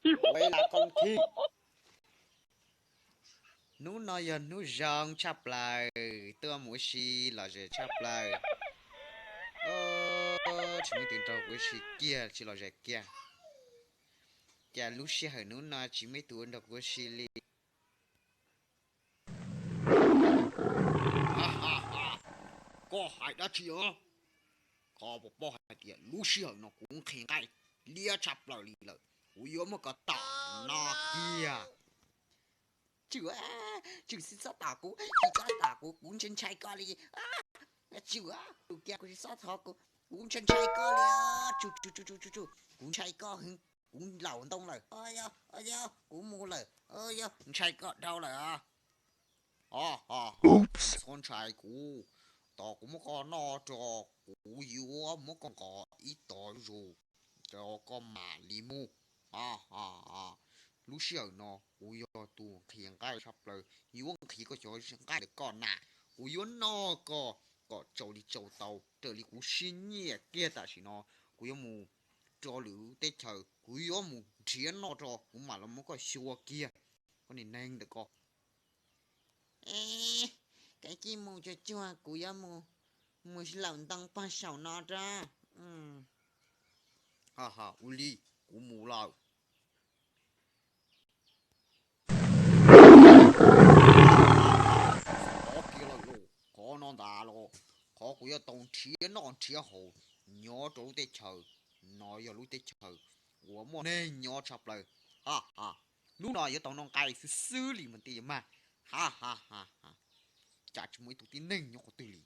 Ua ib lab koj khi. Hnub no yog hnub zoo tshaj plaws, tuaj mus ua si lom zem tshaj plaws. Tsis muaj tus nrog kuv ua si kiag, tsis lom zem kiag. Cas lub sij hawm hnub no tsis muaj tus nrog kuv ua si li. Koj hais dab tsi os? Koj puas paub hais tias lub sij hawm no kuv nqhis nqaij liab tshaj plaws li lawm, kuv yuav muab koj tom no kiag. Tswm, tswm tsis txhob tom kuv, tsis txhob tom kuv, kuv ntshai ntshai koj li. Tswm, tus kiag kuv tsis txhob thov kuv, kuv ntshai ntshai koj li. Tswm, tswm, tswm, tswm, kuv ntshai koj heev, kuv laus ntoo lawm. Yog kuv mus lawm, yog ntshai koj dhau lawm. Txhob ntshai kuv, tos kuv muab koj noj rau, kuv yuav muab koj nqos ib tog zus rau koj mam li mus. Lub sij hawm no kuv yog tus nqhis nqaij tshaj plaws, yuav nqhis koj cov nqaij ntawm koj na, kuv yuav noj koj kom tsau li tsau tau raws li kuv siab nyiam kiag tam sim no. Kuv yuav mus rau lwm teb chaws, kuv yuav mus nrhiav noj rau kuv mam los muab koj xyuas kiag, koj niag neeg ntawm koj. Kav tsij mus tsuag tsuag, kuv yuav mus, mus laus ntoo pog saum no rau. Ha ha, ua li, kuv mus lawm. Qhov no ntag los, qhov kuv yuav tau nrhiav noj nrhiav haus nyob rau lub teb chaws no, yog lub teb chaws uas muaj neeg nyob tshaj plaws. Ha ha, hnub no yuav tau noj nqaij xwb xwb li mas tij yuav mag. Ha ha ha ha, cas tsis muaj ib tug tib neeg nyob qhov twg li,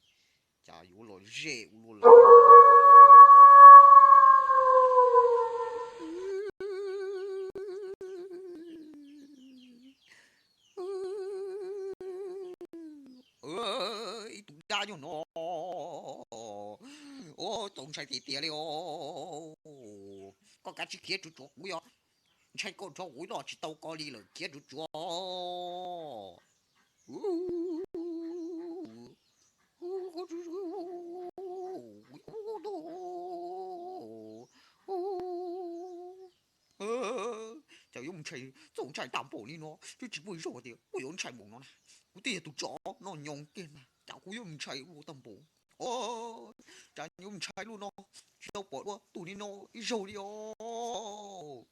cas yuav los ze ua luaj li. Ib tug dab nyob no, txaus ntshai tiag tiag li os. Koj kav tsij khiav tsuav tsuav kuv, yog ntshai koj nrog kuv los tsis tau koj li lawm, khiav tsuav tsuav. Cas yuav mus ntshai, txaus ntshai tag npaum li no, twb tsis muaj ib zaug tias kuv yuav ntshai npaum no na. Kuv twb yog tus tsov noj nyoos kiag na, cas kuv yuav mus ntshai ua tag npaum. Cas yuav mus ntshai luaj no, tsis tau pom dua tus li no ib zaug li os.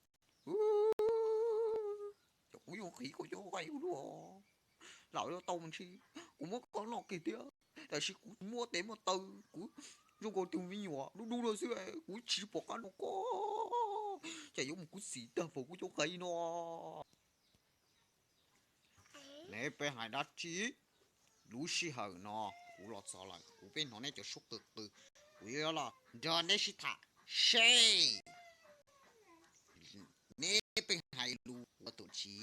Cas kuv yuav nqhis koj cov nqaij ua luaj. Lam yuav tau mas ntshe kuv muab koj noj kiag thiab, tab sis kuv muab tes muab taw, kuv zoo nkaus tus me nyuam dub dub no xwb, kuv tsis pom qab noj koj. Cas yuav mus khuv xim tag npaum kuv cov nqaij no. Neb peb hais dab tsi? Lub sij hawm no kuv los txog lawm, kuv peb hnov neb cov suab qw qw, kuv yuav los nrog neb sib tham seb neb peb hais lus ua tus tsi.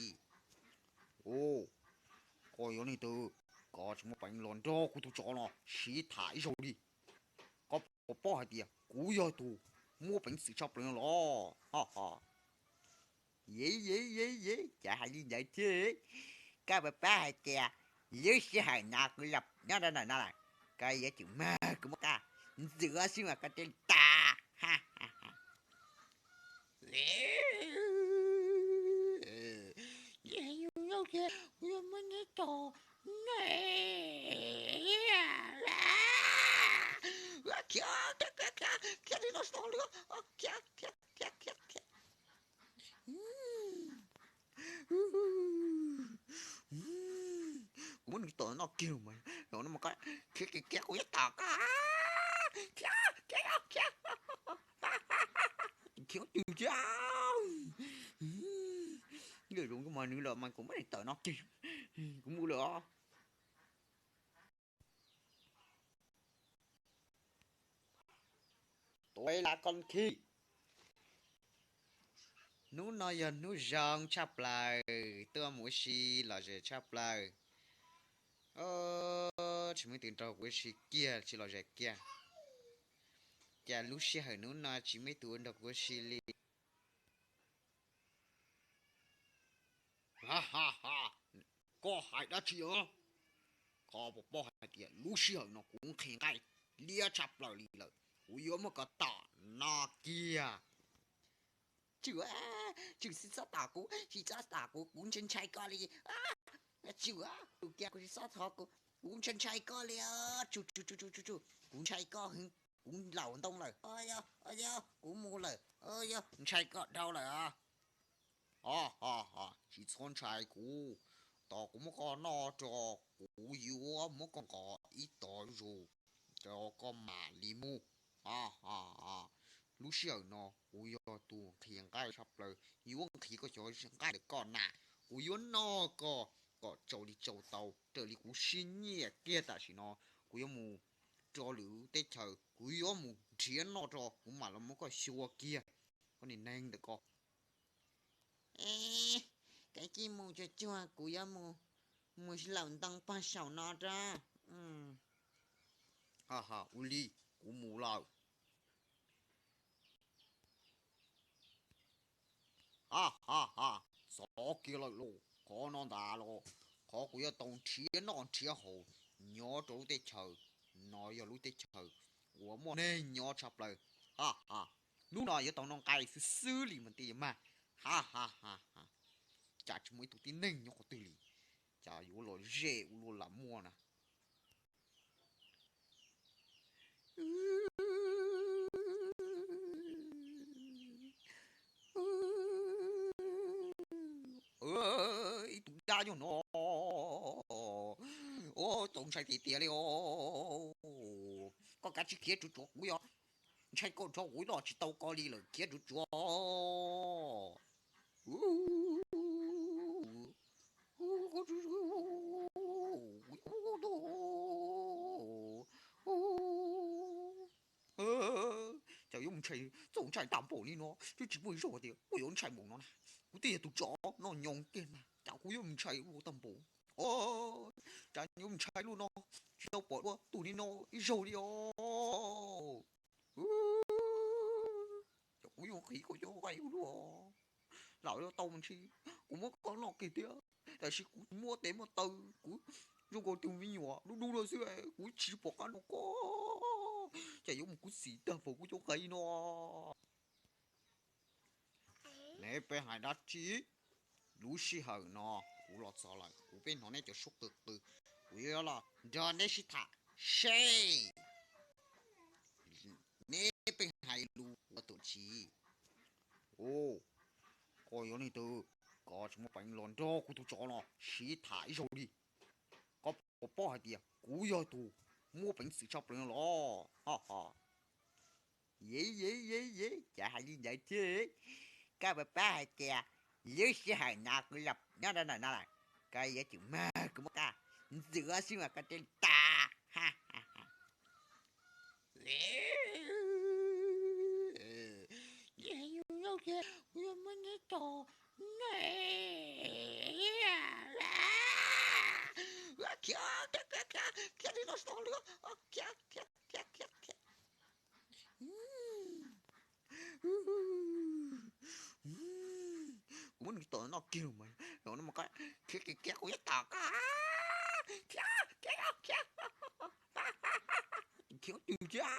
Koj yog leej twg? Koj tsis muaj peev los nrog kuv tus tsov no sib tham ib zaug li. Koj puas paub hais tias kuv yog tus muaj peev xwm tshaj plaws no los? Ye ye ye ye, cas hais li ntawd thiab? Koj puas paub hais tias lub sij hawm no kuv los nyob rau ntawm no lawm, koj yuav tsum mag kuv muab koj ntxuav xwb mas koj thiaj li tag. Kuv yuav muab neb tom no. Khiav, khiav, khiav, khiav, khiav li no tsis tau li, khiav, khiav, khiav, khiav, khiav. Kuv muab nws tom no kiag mas, no mas koj khiav kiag kiag kuv yuav tom koj. Khiav, khiav, khiav, khiav twg thiab. Yog zoo mas nws lawm mas kuv muab nws tom no kiag, kuv mus lawm os. Tuav ib lab koj khi. Hnub no yog hnub zoo tshaj plaws, tuaj mus ua si lom zem tshaj plaws. Tsis muaj ib tug nrog kuv ua si kiag, tsis lom zem kiag. Cas lub sij hawm hnub no tsis muaj ib tug nrog kuv ua si li. Koj hais dab tsi os? Koj puas paub hais tias lub sij hawm no kuv nqhis nqaij liab tshaj plaws li lawm, kuv yuav muab koj tom no kiag. Tsum, tsum, sim txhob tom kuv, sim txhob tom kuv, kuv ntshai ntshai koj li. Tsum, tus kiag kuv sim txhob thov kuv, kuv ntshai ntshai koj li. Tsum, tsum, tsum, tsum, tsum, kuv ntshai koj heev, kuv laum ntoo lawm. Yog, yog, kuv mus lawm. Yog, ntshai koj dhau lawm. Tsis txhob ntshai kuv, tos kuv muab koj noj rau, kuv yuav muab koj nqos ib tog zus rau koj mam li mus. Lub sij hawm no kuv yog tus nqhis nqaij tshaj plaws, yuav nqhis koj cov nqaij ntawm koj na, kuv yuav noj koj kom tsau li tsau tau raws li kuv siab nyiam kiag tam sim no. Kuv yuav mus rau lwm teb chaws, kuv yuav mus nrhiav noj rau kuv mam los muab koj xyuas kiag, koj niag neeg ntawm koj. Kav tsij mus tsuag tsuag, kuv yuav mus, mus laum ntoo pog saum no rau. Ha ha, ua li, kuv mus lawm. Ha ha ha, xov kiag lawm lauj, qhov no ntag los qhov kuv yuav tau nrhiav noj nrhiav haus nyob rau lub teb chaws no, yog lub teb chaws uas muaj neeg nyob tshaj plaws. Ha ha, hnub no yuav tau noj nqaij xwb xwb li mas thiaj yuav mag. Ha ha ha ha, cas tsis muaj ib tug tib neeg nyob qhov twg li, cas yuav los ze ua luaj lam muaj na. Ib tug dab nyob no, txaus ntshai tiag tiag li os. Koj kav tsij khiav tsuav tsuav, kuv yog ntshai koj nrho, kuv los tsis tau koj li lawm, khiav tsuav tsuav. Cas yuav mus ntshai, txaus ntshai tag npaum li no, twb tsis muaj ib zaug tias kuv yuav ntshai npaum no na. Kuv twb yog tus tsov noj nyoos kiag na, cas kuv yuav mus ntshai ua tag npaum. Cas yuav mus ntshai luaj no, tsis tau pom ua tus li no ib zaug li os. Ces kuv yuav nqhis koj cov nqaij ua luaj, lam yuav tau mas ntshe kuv muab koj noj kiag thiab, tab sis kuv tsis muaj tes muaj taw, kuv zoo nkaus tus me nyuam dub dub no xwb, kuv tsis pom qab noj koj. Ces yuav mus khuv xim tag npaum kuv cov nqaij no. Neb peb hais dab tsi? Lub sij hawm no kuv los txog lawm, kuv peb hnov neb cov suab qw qw, kuv yuav los nrog neb sib tham seb neb peb hais lus ua tuam tsis. Koj yog leej twg? Koj tsis muaj peev los nrog kuv tus tsov no sib tham ib zaug li. Koj puas paub hais tias kuv yog tus muaj peev xwm tshaj plaws no los? Ye ye ye ye, cas hais li ntawd thiab? Koj puas paub hais tias lub sij hawm no kuv los nyob rau ntawm no lawm, koj yuav tsum mag kuv muab koj ntxuav xwb mas koj thiaj li tag. Kuv yuav muab neb tso, khiav, khiav, khiav, khiav li no tsis tau li, khiav, khiav, khiav, khiav, khiav. Kuv muab nws tom no kiag mas, no mas koj khiav kiag kiag kuv yuav tom koj. Khiav, khiav, khiav, khiav twg thiab.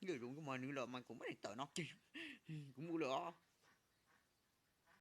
Nws los mas kuv muab nws tom no kiag, kuv mus lawm os.